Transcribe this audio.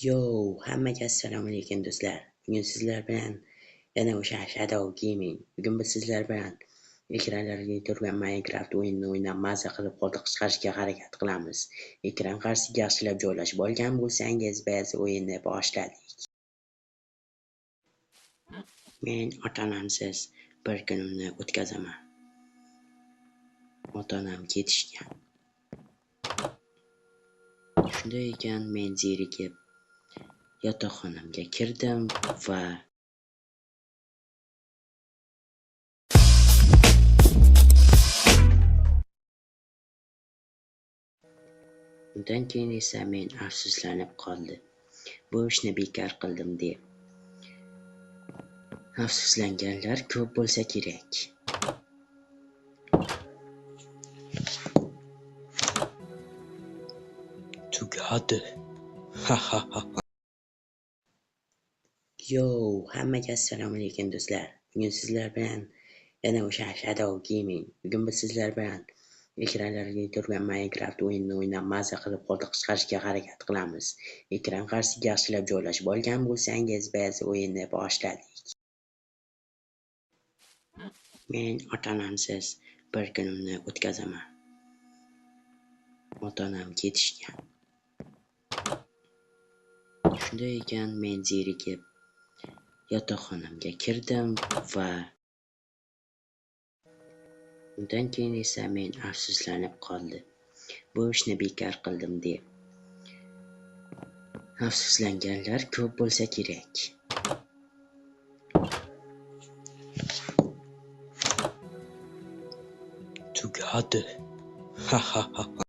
Yo, hammaga assalomu alaykum do'stlar. Bugun sizlar bilan yana o'sha Shadow Gaming. Bugun biz sizlar bilan ekranlarga turgan Minecraft o'yinini o'ynab maza qilib qoldiq chiqarishga harakat qilamiz. Ekran qarshisiga yaxshilab joylashib olgan bo'lsangiz, biz o'yinni boshladik. Men ota-onamsiz bir kunimni o'tkazaman. Ota-onam ketishgan. Shunday ekan, men zerikib yotoqxonamga kirdim va undan keyin esa men afsuslanib qoldim. Bu ishni bekor qildim deb. Afsuslanganlar ko'p bo'lsa kerak. Tugadi. Ha ha ha. Yo, hammaga assalomu alaykum do'stlar. Bugun sizlar bilan yana o'sha Shadow Gaming. Bugun biz sizlar bilan ekranlarga turgan Minecraft o'yinini o'ynab maza qilib qoldiq chiqarishga harakat qilamiz. Ekran qarshisiga yaxshilab joylashib olgan bo'lsangiz, biz o'yinni boshladik. Men ota-onamsiz bir kunimni o'tkazaman. Ota-onam ketishgan. Shunday ekan, men zerikib yotoqxonamga kirdim va undan keyin esa men afsuslanib qoldim. Bu ishni bekor qildim deb. Afsuslanganlar ko'p bo'lsa kerak. Tugadi. Ha ha ha.